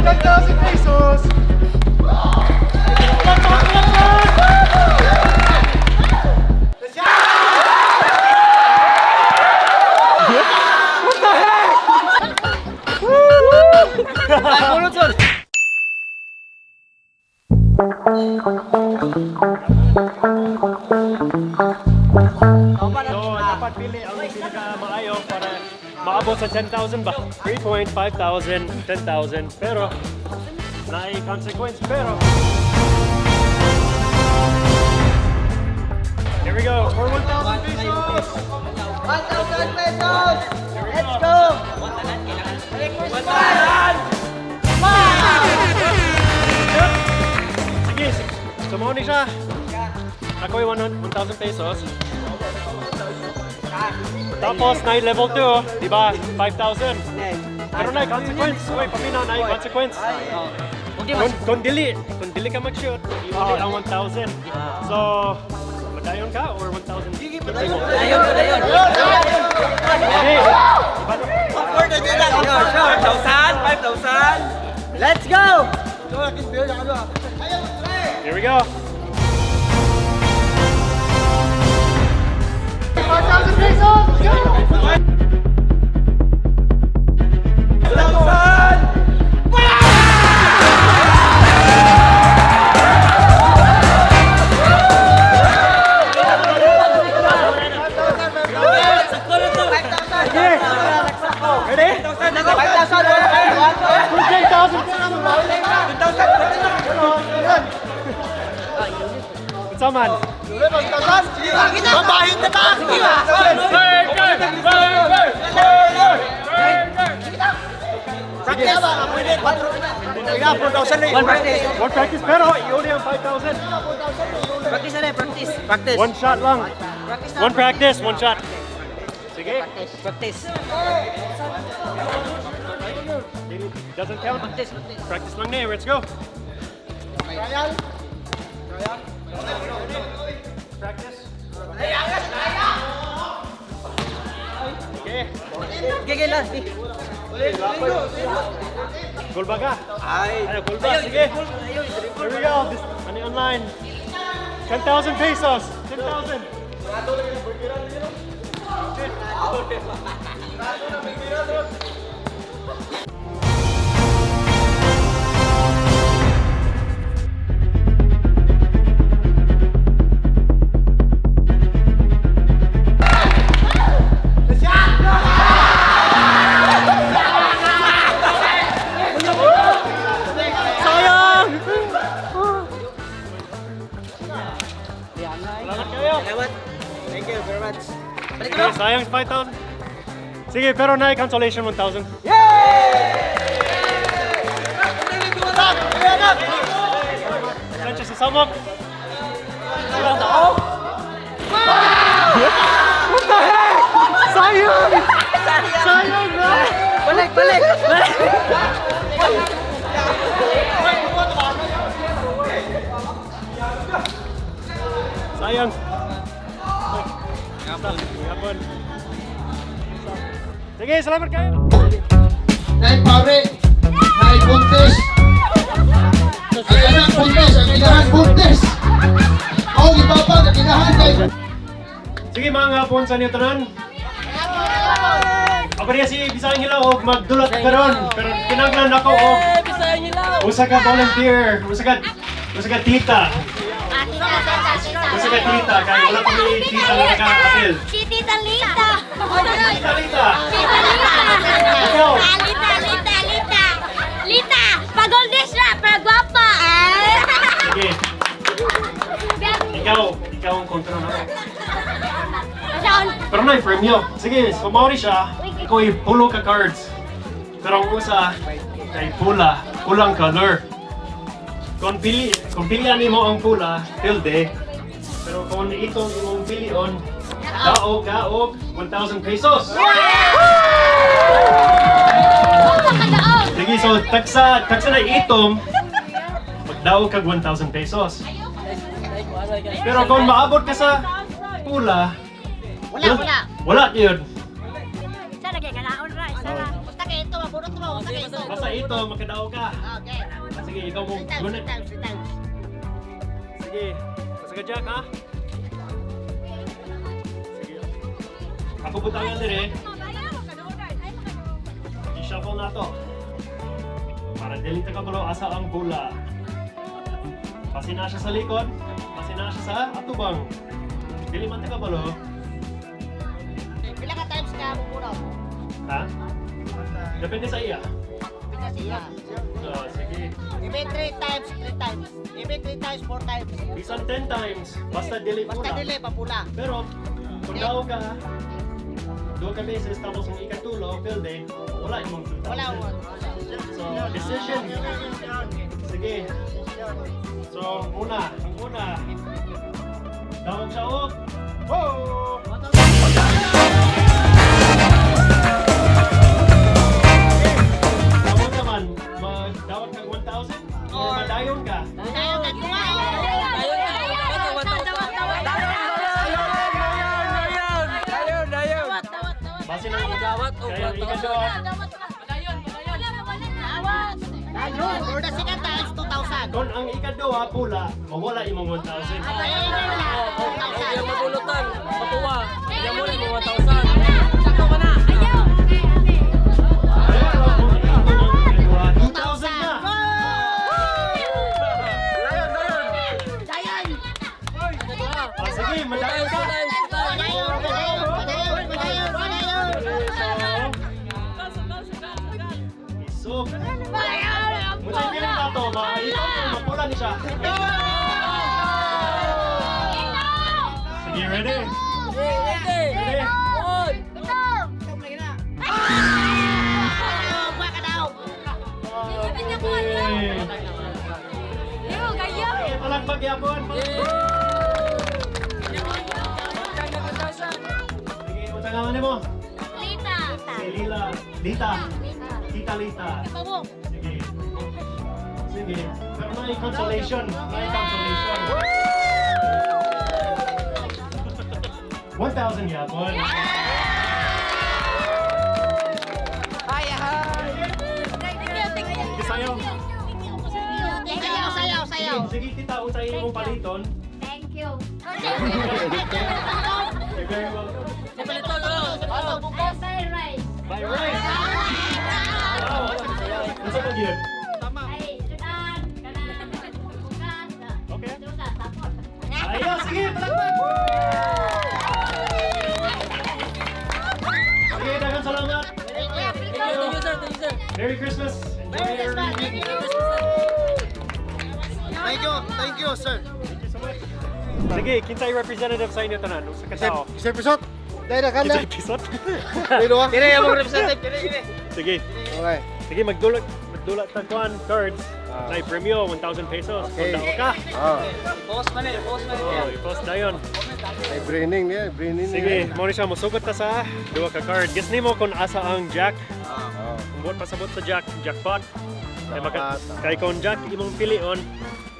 10,000 pesos! So, dapat pili ang pinakamaayo para maabot sa 10,000 ba? 3.5,000, 10,000, pero naay consequence, pero here we go, for 1,000 pesos! 1,000 pesos! Let's go! Merry Christmas! Sige, sumuha ni siya. Ako'y 1,000 pesos. Tapos, na level 2, di ba? 5,000. Pero na consequence. Uy, pamina, na consequence. Kung dili ka mag-shoot, iuli ang 1,000. So, madayon ka or 1,000? Sige, Padayon, padayon! Okay. 5,000! Let's go! Here we go. 5,000 pesos! Let's go! Ready? 5,000! 10,000 Unsa man? Babahin na ba? Sige ba? Practice! One practice. One practice pero iuli ang 5,000. Practice na practice. Practice. One shot lang. Practice na. One practice, one shot. Sige. Practice. Doesn't count. Practice. Practice. Practice lang na eh. Let's go. Practice. Okay. Gigil lang. Goal ba ka? Ay. Ano, goal ba? Sige. Here we go. This, ano yung online? 10,000 pesos. 10,000. Sayang! Salamat kayo. Salamat. Thank you very much. Balik Sige, sayang 5,000. Sige, pero na consolation 1,000. Sanchez sa samok. What the heck? Sayang! Sayang, bro! Balik, balik! Balik! Sayang. Ngapon. Sige, salamat kayo. Nay pare, nay buntis. Ang anak buntis, ang inahan buntis. O gipapag ang inahan kay Sige mga hapon sa inyo tanan. Ako niya si Bisayang Hilaw og magdulot karon pero kinahanglan ako og Bisayang Hilaw! usa ka volunteer, usa ka tita. Usa ka tita kay wala pa may tita nga naka-apil. Si Tita Lita. Tita Lita. Tita Lita. Ikaw. Ah, Lita, Lita, Lita. Lita, pagoldes na, para gwapa. Sige, ikaw ang kontra na. Saan? Pero na premyo. Sige, sumori siya. Ako pulo ka cards. Pero ang usa kay pula, pulang color. Kung pilian nimo ang pula, tilde. Pero kung itong imong pilion, dao ka og 1,000 pesos. Wala ka daog. Sige, so tagsa na itom, magdao kag 1,000 pesos. Pero kung maabot ka sa pula, Wala, wala. Wala yun. Sana kay kanaon ra, sana. Basta kay ito mabunot mo. Basta ito, makadaog ka. Okay. Sige, ikaw mo. Three times, Gunit. three times, three times. Sige. Basta ka, Jack, ha? Sige. Ako butangan din eh. I-shuffle na to. Para dili ta kabalo asa ang bola. Pasina siya sa likod, pasina siya sa atubang. Dili man ta kabalo, Pila ka times ka buburaw? ha? Depende sa iya. Pila siya. So, sige. Even three times, three times. Even three times, four times. Bisan 10 times, basta dili Basta pula. dili, papula. Pero, kung daw ka, duha ka beses, tapos ang ikatulo, field day, wala imong 2,000. Wala, wala. So, decision. Sige. So, una, ang una. Dawag siya og. Oh! Dawag naman, magdawag kag 1,000 or madayon ka. Tayo ka, kuha. Dayon, dayon. Base ng Dawat og Kaya ang ikaduha, For the second times, 2,000. kung ang ikaduha pula, mawala imong 1,000. Ayun lang, 2,000. Yung mabulutan, matuwa. Yung muna mo 1,000. Pero kung ang ikaduha, 2,000 na! Dayon, dayon. Ah, sige, madayon ka. Padayon, padayon, padayon, padayon, padayon. Isog. Mucha yung na to, maito, mapula ni siya. Sige, ready? Ready? Ready? On. Kuha ka daw. Okay. Sige, palakpak yapon. Sige, unsa nga man mo? Si Lila. Lita. Tita Lita. Sige. Sige. Pero may consolation. May consolation. 1,000 yapon. Sayaw. Sayaw, sayaw, sayaw. Sige, tita, unsa imong paliton? Thank you. You're very welcome. Paliton, oh. Buy rice. Bye, rice! Wow, unsa pa gyud? Ay, sudan, kanang bukas. Okay. Sudan, tapos. Ayaw, sige, palakpak! Sige, daghang salamat. Thank you, sir. Thank you, sir. Merry Christmas. Enjoy your evening. Thank you, sir. Thank you so much. Sige, kinsay representative sa inyo tanan? Usa ka tao. Isang episode. Dahil na kanda. Kinsay pisot? Dahil ah. Dire yung representative. Dire, dire. Sige. Okay. Sige, magdulot magdulot ta kuan cards. Nay premyo 1,000 pesos. Okay. Kung dao ka. Ah, Post man eh, post man. Oh, i-post dayon. ay braining niya, braining Sige, mo ni siya mosugot ta sa duha ka card. Guess nimo kung asa ang jack. Ah. Kung pasabot sa jack, jackpot. Kay maka Jackpot. kay kung jack imong pilion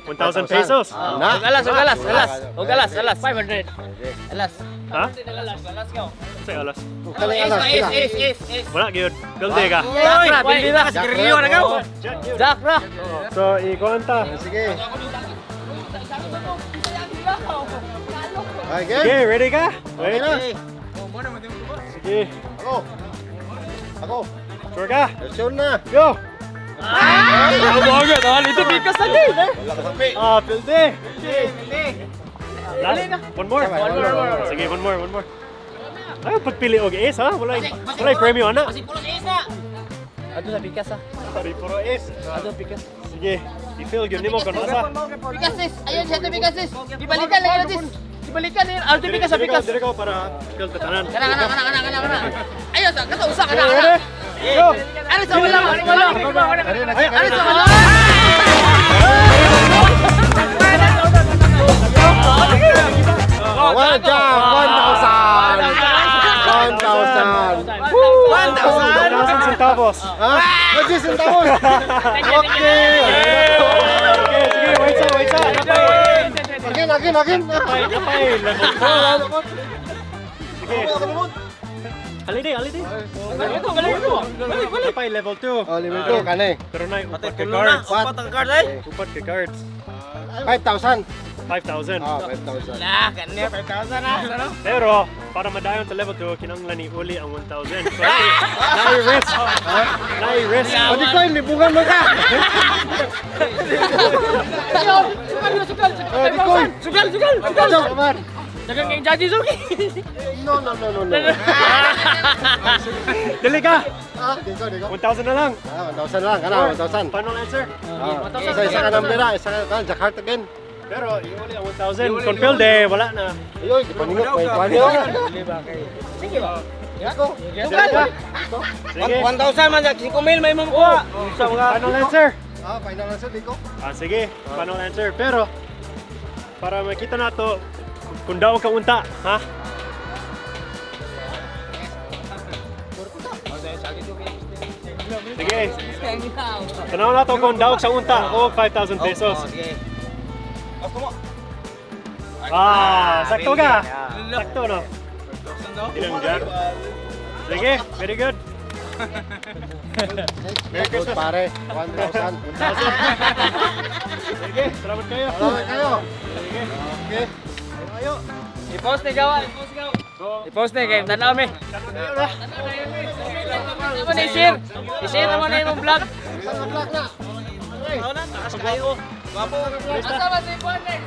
1,000 pesos. Na. Og alas, og alas, alas. Og alas, alas. 500. Alas. Ha? Alas, alas ka. Say alas. Kalay alas. Is, is, is, is. Wala gyud. Pilde ka. Jack ra, bilbi na kasi rilyo na gaw. Jack gyud. Jack ra. So, ikuan ta. Sige. Okay. Sige, ready ka? Okay Wait. na. Sige. Ako. Ako. Sure ka? Sure na. Go! Ah! Bago, ito bikas na din. Wala ka sapi. Ah, pilde. Last, one more. One more, one more. Sige, one more, one more. Ay, pagpili og ace ha? Wala wala premyo ana. Kasi pulos is na. Ato sa pikas ah. Sorry, puro ace. Ato pikas. Sige, i-feel gyud nimo kon asa. Pikas is. Ayun siya pikas is. Ibalikan lang yun is. Ibalikan na yun. Ato pikas sa pikas. Dire ko para feel tatanan. Kana kana kana kana kana kana. Ayun sa kato usa kana Okay, kana. ready? Go. Ano sa wala wala. Ay, Ano sa wala. One jump, 1,000. 1,000. 1,000. 1,000 centavos. Ha? What's centavos? Okay. Okay, sige, wait sa, wait sa. Napay. Again, again, again. Napay, napay. Level 4. Sige. Alidi, alidi. Balik, balik. Napay level 2. Oh, level 2 kani. Pero na upat ka cards. Upat ang card ay. Upat ka cards. 5,000. 5,000. Ah, 5,000. Lah, kanya 5,000 na. Pero para madayon sa level 2, kinahanglan ni uli ang 1,000. So, na risk. Na risk. O di ko, libungan mo ka. Sugal, sugal, Oh, di ko. sugal, sugal, sugal. Sugal. Dagang kay Jaji Suki. No, no, no, no, no. Dili ka. Ah, di ko, di ko. 1,000 na lang. Ah, 1,000 lang, kana, 1,000. Final answer. Ah, isa ka number ah, isa ka, Jakarta again. Pero iuli ang 1,000. Kung pilde, wala na. Ayoy, di paningot, may kuwan yun. Sige ba? Let's go. Dili ka. Sige. 1,000 man, 5 mil may mong kuha. Final answer. Ah, final answer, di ko. Ah, sige. Final answer. Pero, para makita na to, kung daw ka unta, ha? Sige. Tanaw na to kung daog sa unta o 5,000 pesos. Ah, sakto ka. Sakto no. Ilang jack? Sige, very good. Very good, pare. 1,000. Sige, salamat kayo. Salamat kayo. Okay. I-post ni gawa, i-post gawa. I-post ni kay tanaw mi. Tanaw ni share. I-share naman na imong vlog. Isang vlog na. Asa ba si Juan eh?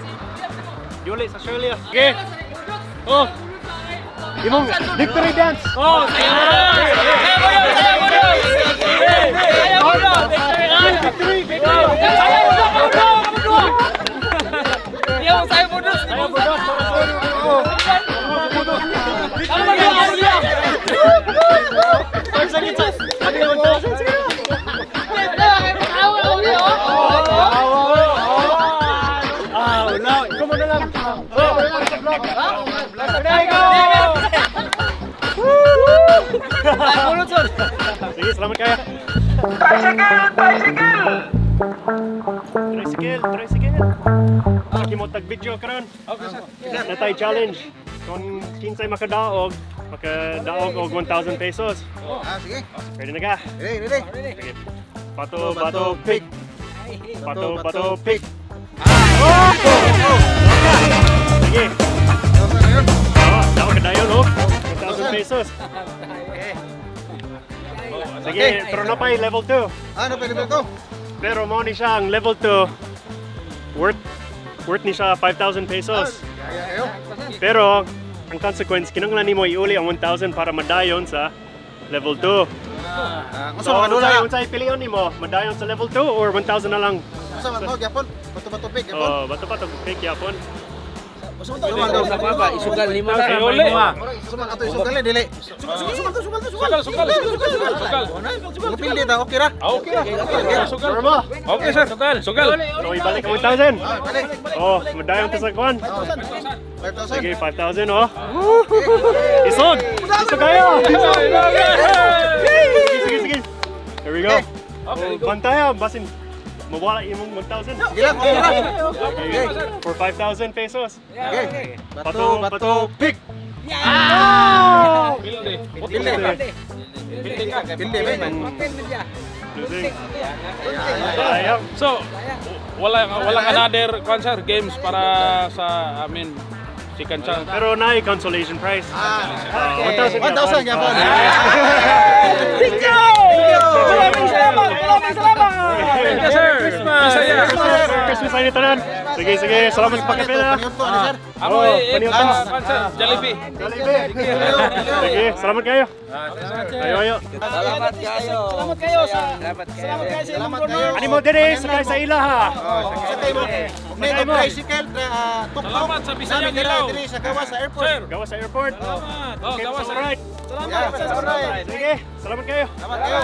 Yuli sa Shirley. Ah. Sige. Oh. Imong victory dance. Oh, sayo mo na. Sayo mo na, sayo mo na. Sayo mo na. Victory, victory. Sayo mo na, kamudo, kamudo. Iyo, sayo mo na. Ayaw mo daw. Kamudo, kamudo. Five seconds. Sabi mo, 1,000. Sige na. Ah, wala. Ikaw mo na lang. Oh. There you go. Sige, salamat kayo. Tricycle! Tricycle! Tricycle! Sige mo tag-video karon. Okay, sir. Natay challenge. Kung kinsay makadaog, makadaog og 1,000 pesos. Ah, sige. Ready na ka? Ready, ready. Sige. Bato, bato, pick. Bato, bato, pick. Ah! Oh! Sige. Oh, daog ka dayon, oh. 1,000 pesos. Sige, pero na pa level 2. Ano, pwede ba ito? Pero mo ni siya ang level 2 worth ni siya 5,000 pesos. Pero ang consequence kinahanglan nimo iuli ang 1,000 para madayon sa level 2. Ah, So, unsay unsay pilion nimo? Madayon sa level 2 or 1,000 na lang? Unsa man to, gyapon? Bato-bato pick, gyapon. Oh, bato pa to pick yapon. Isugal lima Okay, uli. Unsa man ato isugal eh, dili. Sugal, sugal, sugal, sugal. Sugal, sugal, sugal, sugal. Mupildi ta, okay ra? Ah, okay ra. Sugal. Sure mo? Okay, sir. Sugal, sugal. So ibalik ang 1,000. Ah, balik. Oh, madayon ta sa kwan. 5,000. Sige, 5,000 oh. Isod! Isod kayo! Isod! Sige, sige, sige. Here we go. Oh, bantay ah, basin mawala imong 1,000. Sige lang, okay ra. Okay. For 5,000 pesos. Okay. Bato, bato, pick! Pilde. Pildi. Pilde ka. Pildi, man. Losing. Sayang. So, wala another kwan sir, games para sa amin second chance. Pero na consolation prize. Ah, 1,000 1,000 gyapon. Thank you! Maraming salamat! Maraming salamat! Thank you, sir. Christmas. Merry Christmas sa inyo tanan. Sige, sige. Salamat sa pagkapila. Paniudto, ano, sir? Ako Oh, eh, paniudto. kwan sir, Jollibee. Sige, salamat kayo. Ayo, ayo. Salamat kayo. Salamat kayo sa Salamat kayo sa Salamat kayo. Ani mo dire sakay sa ila ha. Sakay mo. May tricycle, tuk-tuk. Salamat sa Bisayang Namin dira, Ilaw. diri sa gawas sa airport. Sir. Gawa sa airport. Oh, Okay, gawa sa alright. Yeah, alright. Sige, salamat kayo. Salamat kayo.